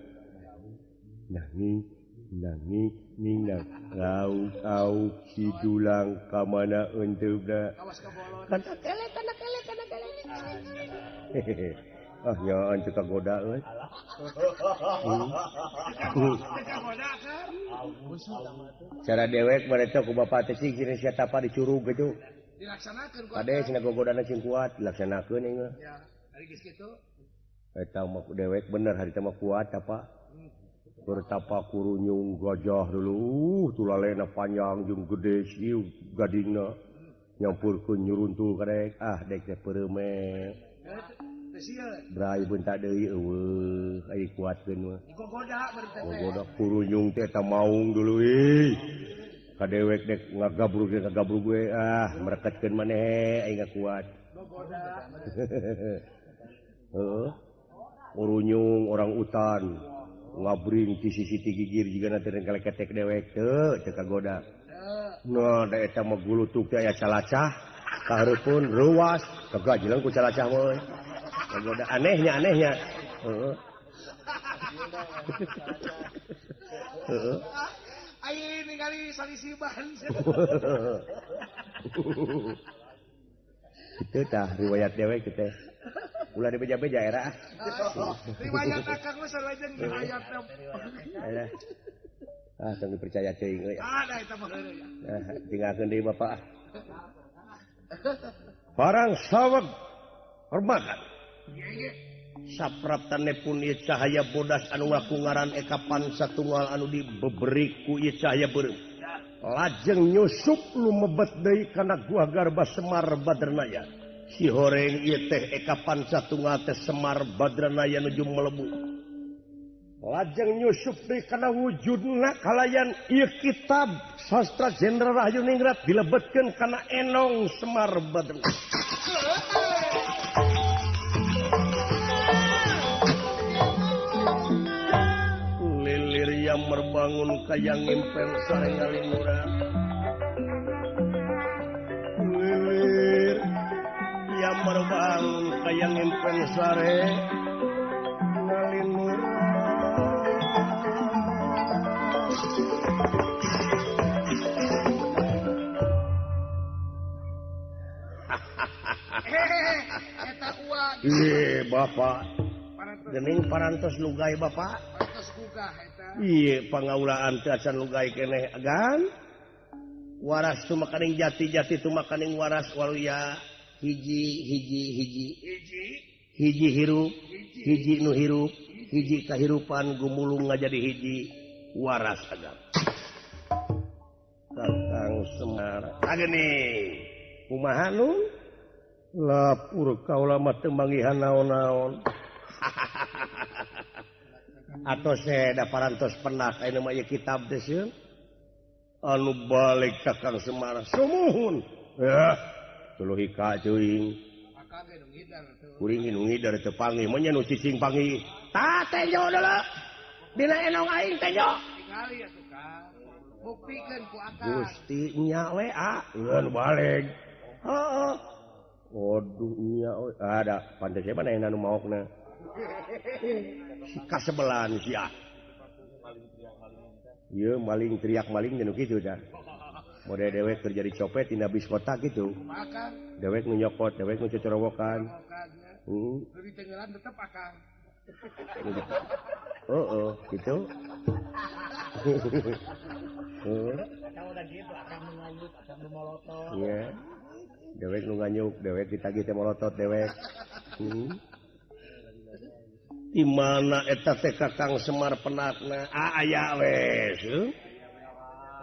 Nanging nanging ninang rauk-rauk si dulang ka mana enteupna? Awas kabolot. Kana kele kana kele kana kele. Ah nyaan teu kagoda euy. Teu kagoda kan? Cara dewek bareta ku bapak teh sih cenah sia tapa dicurug gitu. Dilaksanakeun ku. Kade cenah gogodana cing kuat dilaksanakeun ieu mah. Ya, ari geus kitu. Eta mah dewek bener harita mah kuat tapa. Bertapa kurunyung gajah dulu, tulalena panjang jeung gede sieu gadingna. Nyampurkeun nyuruntul kadek, ah dek teh peureume. Brai bentak deui eueuh ai kuatkeun mah. Gogoda bari teh. Gogoda kurunyung teh eta maung dulu euy. Ka dewek dek ngagabrug ngagabrug we ah mereketkeun maneh aing kuat. Gogoda. Heeh. Kurunyung orang utan ngabring ti sisi ti gigir jigana teh kaleketek dewek teu teu kagoda. Nah da eta mah gulutuk teh aya calacah kahareupeun reuas kagajelang ku calacah we. Kagoda anehnya anehnya. Heeh. Heeh. Ai ningali salisiban. Kitu tah riwayat dewek kitu teh. Ulah dibeja-beja era. Riwayat akang mah sarua jeung riwayat. Alah. Ah, tong dipercaya teuing euy. Ah, da eta mah heureuy. Nah, tinggalkeun deui bapak. Barang saweg hormatan. Sapraptane pun ieu cahaya bodas anu ngaku ngaran Eka Pancatunggal anu dibeberi ku ieu cahaya beureum. Lajeng nyusup lumebet deui kana Gua Garba Semar Badranaya. Si horeng ieu teh Eka Pancatunggal teh Semar Badranaya nuju melebu. Lajeng nyusup deui kana wujudna kalayan ieu kitab Sastra Jenderal Rahayu Ningrat dilebetkeun kana enong Semar Badranaya. Lilir yang merbangun kayang impen sare ngalimura. Lilir yang merbangun kayang impen sare ngalimura. Eta uang. Ieu bapak. Gening parantos lugai bapak. Parantos gugah eta. Ieu pangaulaan teh acan lugai keneh agan. Waras tumakaning jati-jati tumakaning waras waluya hiji hiji hiji. Hiji hiji hirup, hiji nu hirup, hiji kahirupan gumulung ngajadi hiji waras agam. Kakang Semar. Ageni kumaha nu? Lapur kaula mah teu manggihan naon-naon. Atos da parantos penak ayeuna mah ieu kitab teh sieun. Anu balik Kakang Semar sumuhun. Yah, tuluh hika teuing. Kuring nu ngidar teu panggih, mun nya nu cicing panggih. Tah tenjo deuleu. Dina enong aing tenjo. Tingali atuh Kang. Buktikeun ku akang. Gusti nya we ah, nu balik. Heeh. Waduh nya we ada pantes mana anu maokna. Si kasebelan sia. Ieu maling teriak maling nu kitu tah. Mode dewek keur jadi copet dina bis kota kitu. Dewek nu nyokot, dewek nu cocorowokan. Heeh. Di tenggelan tetep akang. Heeh, kitu. Heeh. Akang udah gitu, akang nu ngayut, akang nu molotot. Iya. Dewek nu nganyuk, dewek ditagih teh molotot dewek. Di mana eta teh Kakang Semar penakna? Ah aya we.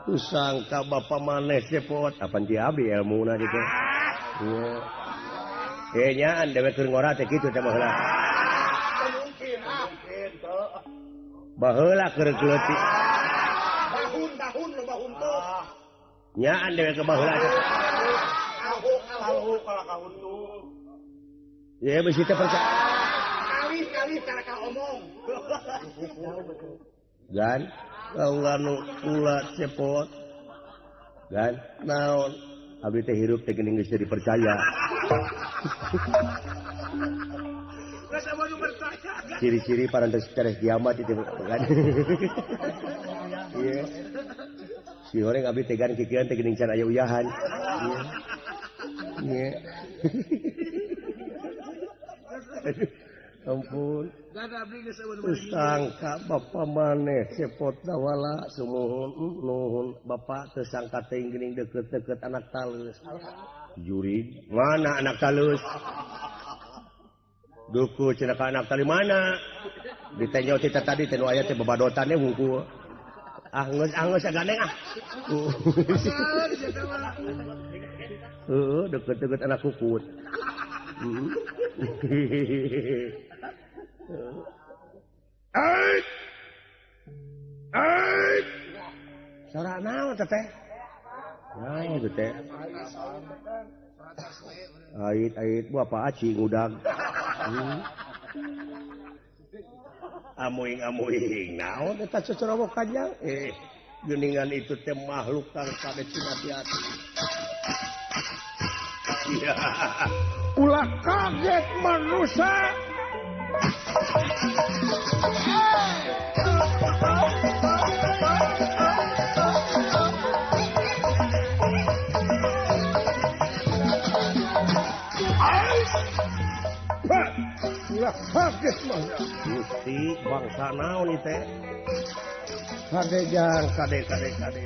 Kusangka bapa maneh cepot, apan ti abdi elmuna ditu. Ieu nyaan dewek keur ngora teh kitu teh baheula. Mungkin, mungkin teu. Baheula keur leutik. Dahun-dahun loba huntu. Nyaan dewek baheula teh. Alhu kalau ka huntu. Ye bisi teh percaya. Kali-kali cara ka omong. Gan kaula nu kula cepot. Gan naon abdi teh hirup teh geuning geus teu dipercaya. Ciri-ciri parantos tereh kiamat itu kan. Iya. Si horeng abdi teh gan kikieuan teh geuning can aya uyahan. Iya. Ampun. Sangka bapa maneh cepot dawala sumuhun nuhun bapak teu sangka teh geuning deukeut-deukeut anak talus. Jurig mana anak talus? Duku cenah ka anak tali mana? Ditenjo ti tadi teh nu aya teh babadotan we hungkul. Ah geus gandeng ah. Heuh deukeut-deukeut anak kukut. Ait. Ait. Sora naon teh teh? Naon teh teh? Ait ait bu apa aci ngudag. Amuing amuing naon eta cocorowok kanjang? Geuningan itu teh makhluk kang kade hati-hati. Iya. Ulah kaget manusia. Ulah kaget manusia. Gusti bangsa naon ieu teh? Kade jang kade kade kade.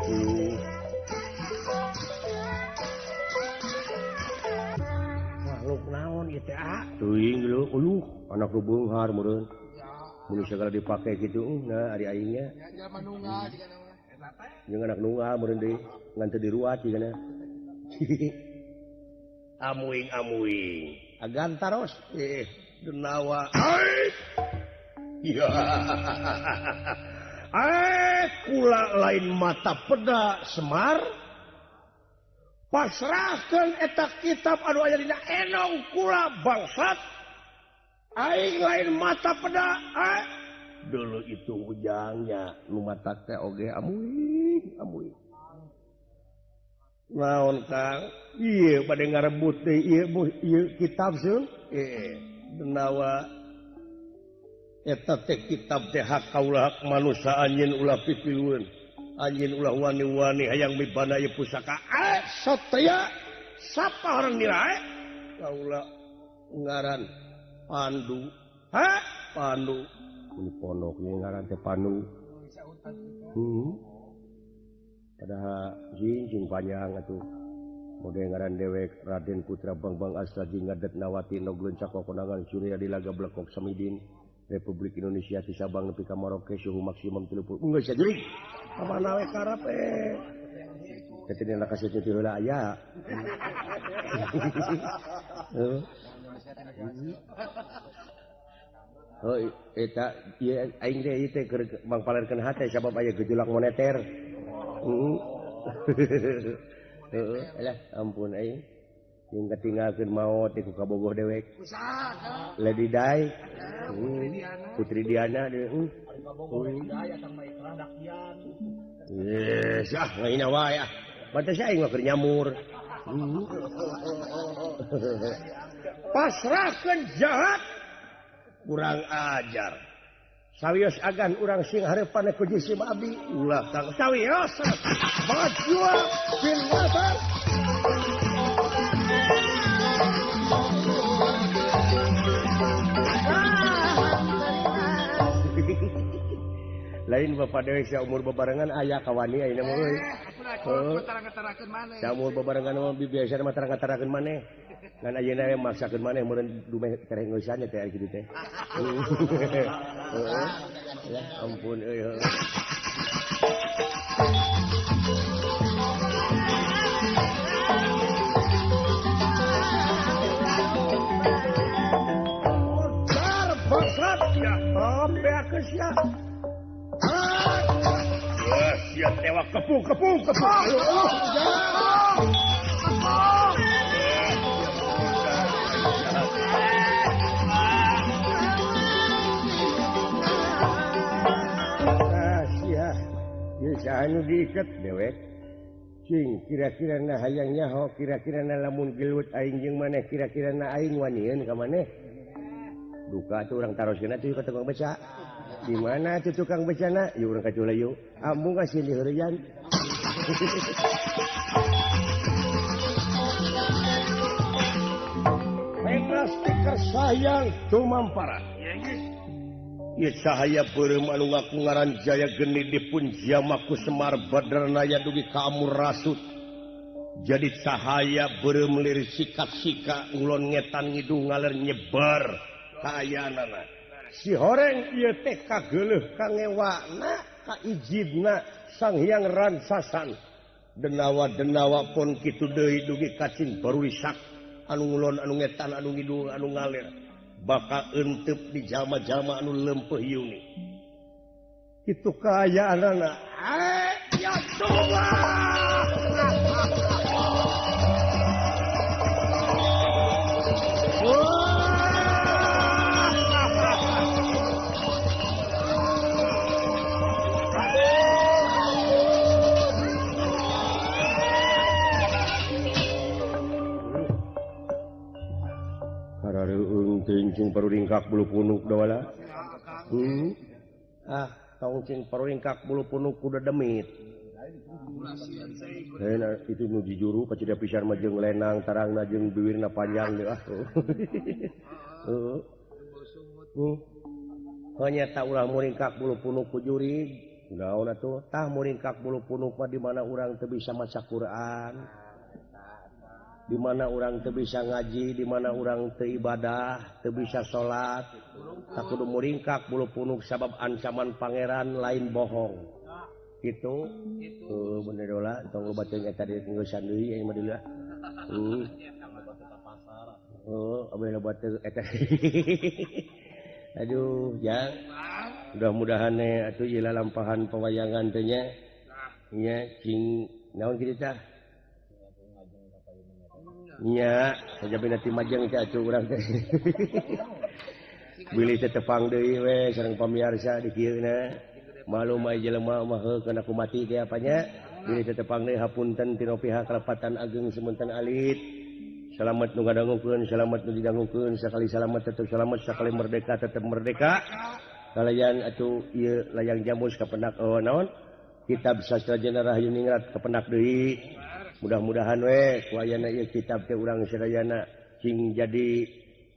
Makhluk naon ieu teh ah? Teuing leuh uluh anak nu beunghar meureun. Mun segala dipake kitu nah ari aingnya. Jalma nunggal jigana mah. Eta teh. Jeung anak nunggal meureun deui ngan teu diruat jigana. Amuing amuing. Agan taros denawa. Ya. Kula lain mata peda Semar. Pasrahkeun eta kitab anu aya dina enong kula bangsat. Aing lain mata peda. Dulu itu ujangnya nu mata teh oge amuing amuing. Naon Kang? Ieu bade ngarebut deui ieu kitab seung. Denawa eta teh kitab teh hak kaula hak manusia anjeun ulah pipilueun. Anjeun ulah wani-wani hayang mibana ieu pusaka. Satria sapa orang nirae? Kaula ngaran Pandu. Ha? Pandu. Ini pondoknya ngaran teh Pandu. Padahal jinjing panjang atuh. Mode ngaran dewek Raden Putra Bangbang Astaji Ngadet Nawati Nogleun Cakwa Konangan Surya Dilaga Blekok Samidin Republik Indonesia ti Sabang nepi ka Maroke suhu maksimum 30. Geus jurig. Kamana we karep Teh dina kasih teh heula aya. Heuh. Heuh eta ieu aing teh ieu teh keur mangpalerkeun hate sabab aya gejolak moneter. Heeh. Heeh, alah ampun aing. Jeung katinggalkeun maot ku kabogoh dewek. Lady Di. Putri Diana deui. Yes, ah lainna wae ah. Batas aing mah keur nyamur. Pasrahkeun jahat kurang ajar. Sawios agan urang sing hareupan ku jisim abdi ulah tang sawios. Bajua bin Wabar. Lain bapak dewek sia umur bebarengan aya kawani ayeuna mah euy. Tara-tarakeun maneh. Saumur babarengan mah biasa mah tara-tarakeun maneh. Ngan ayeuna maksakeun maneh meureun dumeh tereh ngeusan teh ari kitu teh. Heeh. Ya ampun euy. Dar bangsat ya, beakeus ya. Ya tewak kepung kepung kepung. Ah, ya anu diikat dewek. Cing kira-kira na hayang nyaho, kira-kira na lamun gelut aing jeung maneh, kira-kira na aing wanieun ka maneh. Duka tuh urang taroskeun atuh ka tukang beca. Di mana tuh tukang becana? Yuk urang ka Culayu. Ambung ka sini heureyan. Penas tikar sayang tumampara. Ieu cahaya beureum anu ngaku ngaran Jaya Geni dipun jamaku Semar Badranaya dugi ka Amur Rasut. Jadi cahaya beureum lir sikat-sika ngulon ngetan ngidung ngaler nyebar kaayaanana. Si horeng ieu teh kageuleuh kangewana kaijibna Sang Hyang Ransasan. Denawa-denawa pun kitu deui dugi kacing barulisak anu ngulon anu ngetan anu ngidul anu ngalir bakal entep di jalma-jalma anu lempeuh yuni. Kitu kaayaanana. Ya Allah. Cing paruringkak bulu punuk dawala. Ah, tong cing paruringkak bulu punuk kuda demit. Nah, itu nu jujuru kacida pisan mah jeung lenang tarangna jeung biwirna panjang deui ah. Heeh. Hanya tak ulah muringkak bulu punuk ku jurig. Naon atuh? Tah muringkak bulu punuk mah di mana urang teu bisa maca Quran. Di mana orang teu bisa ngaji, di mana orang teu ibadah, teu bisa salat, tak kudu muringkak bulu punuk sabab ancaman pangeran lain bohong. Gitu. Bener dola, tong loba teuing eta di ngeusan deui aing mah deui lah. Abeh loba teu eta. Aduh, jang. Mudah-mudahan atuh ieu lalampahan pewayangan teh nya. Nya cing naon kitu tah? Nya, sajabina ti majeng teh atuh urang teh. Bilih teh tepang deui we sareng pamiarsa di kieu na. Malum ai jelema mah heuh kana ku mati teh apanya. Bilih teh tepang deui hapunten tina pihak kalepatan ageng semunten alit. Salamet nu ngadangukeun, salamet nu didangukeun, sakali salamet tetep salamet, sakali merdeka tetep merdeka. Kalayan atuh ieu layang jamus kapendak naon? Kitab Sastra Jena Rahayu Ningrat kapendak deui. Mudah-mudahan we ku ayana ieu kitab teh urang sadayana cing jadi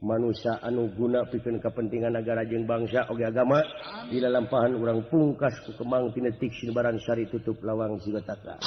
manusia anu guna pikeun kepentingan negara jeung bangsa oge agama. Di lalampahan urang pungkas ku kemang tinetik sinebaran sari tutup lawang sigataka.